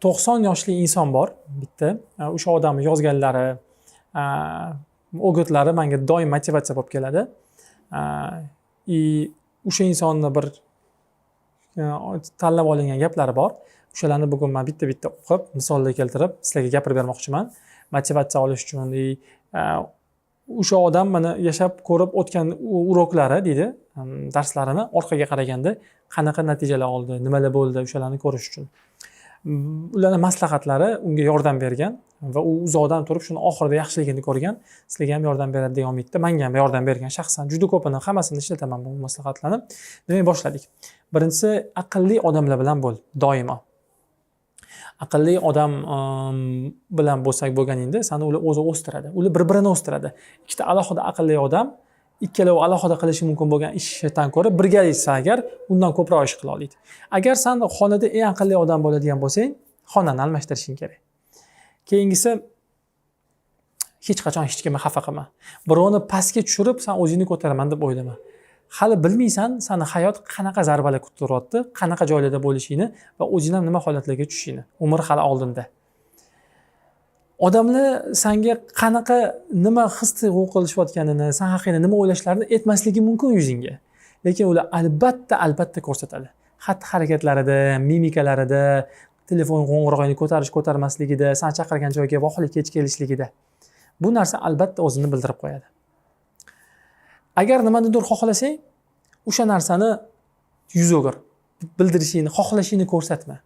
90 yoshli inson bor bitta. O'sha odamni yozganlari, o'gitlari menga doim motivatsiya bo'lib keladi. И o'sha insonni bir tanlab olingan gaplari bor. O'shalarni bugun men bitta-bitta o'qib, misollar keltirib sizlarga gapirib bermoqchiman. Motivatsiya olish uchun o'sha odam mana yashab ko'rib o'tgan uroklari deydi, darslarini orqaga qaraganda qanaqa natijalar oldi, nimalar bo'ldi, o'shalarni ko'rish uchun. Ularning maslahatlari unga yordam bergan va u uzoqdan turib shuni oxirida yaxshiligini ko'rgan, sizlarga ham yordam beradi degan umidda, menga ham yordam bergan shaxsan juda ko'pini, hammasini ishlataman bu maslahatlarni. Demak, boshladik. Birinchisi, aqlli odamlar bilan bo'l doimo. Aqlli odam bilan bo'lsak bo'lganingda seni ular o'zi o'stiradi. Ular bir-birini o'stiradi. Ikkita alohida aqlli odam ikkalovi alohida qilishi mumkin bo'lgan ishdan ko'ra birgalashsa agar undan ko'proq ish qila oladi. Agar sen xonada eng aqlli odam bo'ladigan bo'lsang, xonani almashtirishing kerak. Keyingisi, hech qachon hech kimni xafa qilma. Birovni pastga tushirib, sen o'zingni ko'taraman deb o'ylama. Hali bilmaysan, seni hayot qanaqa zarbalar kuttiryapti, qanaqa joylarda bo'lishingni va o'zing ham nima holatlarga tushishingni. Umr hali oldinda. Odamlar senga qanaqa nima his tuyg'u qilishayotganini, sen haqingda nima o'ylashlarini aytmasligi mumkin yuzingga. Lekin ular albatta, albatta ko'rsatadi. Xatti-harakatlarida, mimikalarida, telefon qo'ng'irog'ini ko'tarish ko'tarmasligida, sen chaqirgan joyga vaqtli kech kelishligida. Bu narsa albatta o'zini bildirib qo'yadi. Agar nimanidir xohlasang, o'sha narsani yuz o'gir, bildirishingni, xohlashingni ko'rsatma.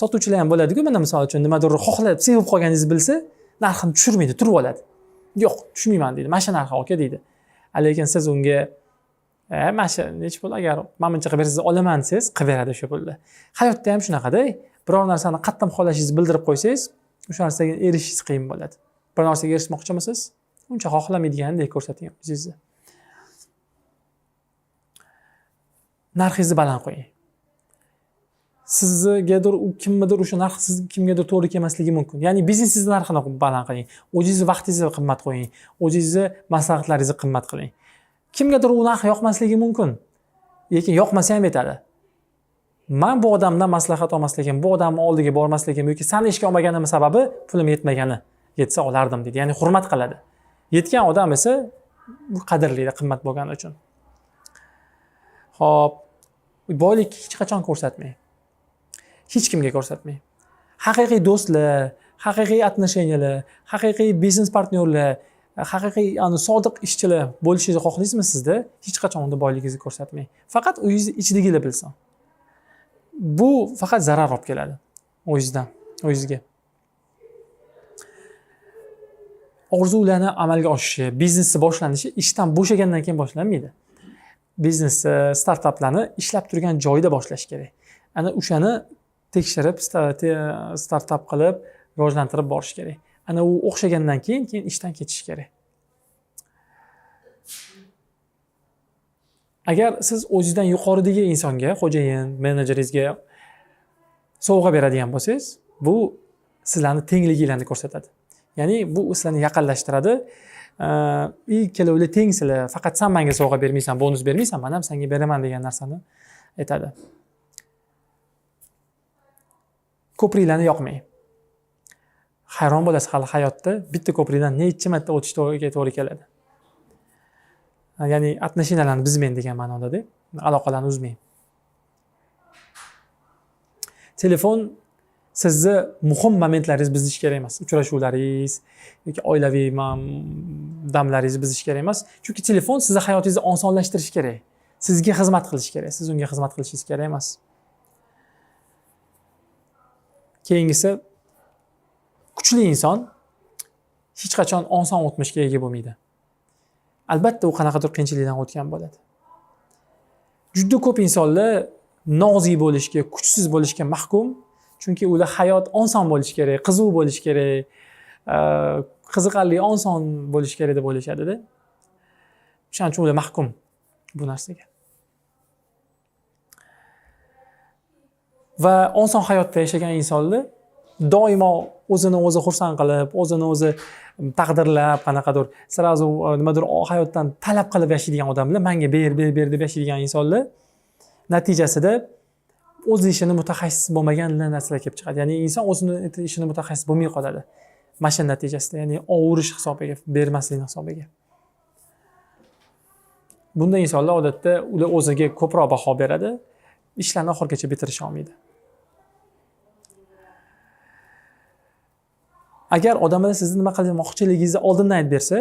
Sotuvchilar ham bo'ladi-ku, mana misol uchun nimadir xohlab, sevib qolganingizni bilsa, narxini tushirmaydi, turib oladi. Yo'q, tushmayman deydi. Mana shu narx aka deydi. Lekin siz unga mana shu necha pul agar mana buncha qilib bersangiz olaman desangiz, qilib beradi o'sha pulni. Hayotda ham shunaqada, biror narsani qattiq xohlashingizni bildirib qo'ysangiz, o'sha narsaga erishishingiz qiyin bo'ladi. Bir narsaga erishmoqchimisiz? Uncha xohlamaydigandek ko'rsating o'zingizni. Narxingizni baland qo'ying. Sizgadir kimnidir o'sha narx siz kimgadir to'g'ri kelmasligi mumkin. Ya'ni biznesingizni narxini baland qiling. O'zingizni vaqtingizni qimmat qo'ying. O'zingizni maslahatlaringizni qimmat qiling. Kimgadir u narx yoqmasligi mumkin. Lekin yoqmasa ham yetadi. Men bu odamdan maslahat olmasligim, bu odamning oldiga bormasligim yoki sani ishga olmaganim sababi pulim yetmagani. Yetsa olardim deydi. Ya'ni hurmat qiladi. Yetgan odam esa bu qadrli, qimmat bo'lgani uchun. Xo'p, boylik hech qachon ko'rsatmang. Hech kimga ko'rsatmang. Haqiqiy do'stlar, haqiqiy отношениyalar, haqiqiy biznes partnyorlar, haqiqiy sodiq ishchilar bo'lishini xohlaysizmi sizda? Hech qachon unda boyligingizni ko'rsatmang. Faqat uyingizni ichidagilar bilsin. Bu faqat zarar olib keladi o'zingizdan, o'zingizga. Orzularni amalga oshishi, biznesni boshlanishi ishdan bo'shagandan keyin boshlanmaydi. Biznes, startaplarni ishlab turgan joyida boshlash kerak. Ana o'shani tekshirib, startap qilib, rivojlantirib borish kerak. Ana u o'xshagandan keyin ishdan ketish kerak. Agar siz o'zingizdan yuqoridagi insonga, xo'jayin, menejeringizga sovg'a beradigan bo'lsangiz, bu sizlarni tengliginglarni ko'rsatadi. Ya'ni bu sizlarni yaqinlashtiradi. Ikkalovlar tengsizlar, faqat sen menga sovg'a bermaysan, bonus bermaysan, men ham senga beraman degan narsani aytadi. Ko'priklarni yoqmang. Hayron bo'lasiz, hali hayotda bitta ko'prikdan necha marta o'tish to'g'ri keladi. Ya'ni отношениyalarni buzmang degan ma'noda-da, aloqalarni uzmang. Telefon sizni muhim momentlaringiz buzish kerak emas. Uchrashuvlaringiz yoki oilaviy damlaringizni buzish kerak emas. Chunki telefon sizni hayotingizni osonlashtirishi kerak. Sizga xizmat qilishi kerak. Siz unga xizmat qilishingiz kerak emas. Keyingisi, kuchli inson hech qachon oson o'tmishga ega bo'lmaydi. Albatta u qanaqadir qiyinchilikdan o'tgan bo'ladi. Juda ko'p insonlar nozik bo'lishga, kuchsiz bo'lishga mahkum. Chunki ular hayot oson bo'lishi kerak, qiziq bo'lishi kerak, qiziqarli oson bo'lishi kerak deb o'ylashadi-da. O'shaning uchun ular mahkum bu narsaga. Va oson hayotda yashagan insonlar doimo o'zini o'zi xursand qilib, o'zini o'zi taqdirlab, qanaqadir srazu nimadir hayotdan talab qilib yashaydigan odamlar, menga ber, ber, ber deb yashaydigan insonlar natijasida O'z ishini mutaxassis bo'lmagan narsalar kelib chiqadi. Ya'ni inson o'zini ishini mutaxassis bo'lmay qoladi. Mana shu natijasida, ya'ni ovurish hisobiga, bermaslikni hisobiga. Bunday insonlar odatda ular o'ziga ko'proq baho beradi, ishlarni oxirigacha bitirisha olmaydi. Agar odamlar sizni nima qilmoqchiligingizni oldindan aytib bersa,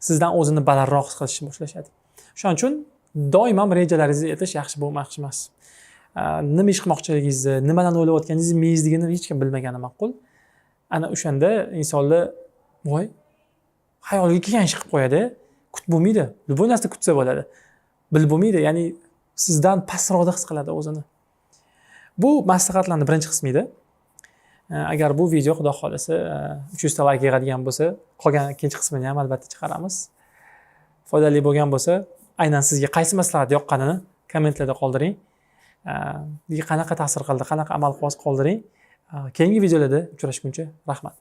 sizdan o'zini balandroq his qilishni boshlashadi. Shuning uchun doim ham rejalaringizni aytish yaxshi bo'lmoqchi emas. Nima ish qilmoqchiligingizni, nimadan o'ylayotganingizni miyangizdigini hech kim bilmagani ma'qul. Ana o'shanda insonlar voy, xayoliga kelgan ish qilib qo'yadi, kutib bo'lmaydi. Любой narsa kutsa bo'ladi. Bilib bo'lmaydi, ya'ni sizdan pastroqda his qiladi o'zini. Bu maslahatlarning birinchi qismi edi. Agar bu video xudo xolasa 300 ta layk yig'adigan bo'lsa, qolgan ikkinchi qismini ham albatta chiqaramiz. Foydali bo'lgan bo'lsa, aynan sizga qaysi maslahat yoqqanini kommentlarda qoldiring. Qanaqa ta'sir qildi, qanaqa amal qilasiz qoldiring. Keyingi videolarda uchrashguncha rahmat.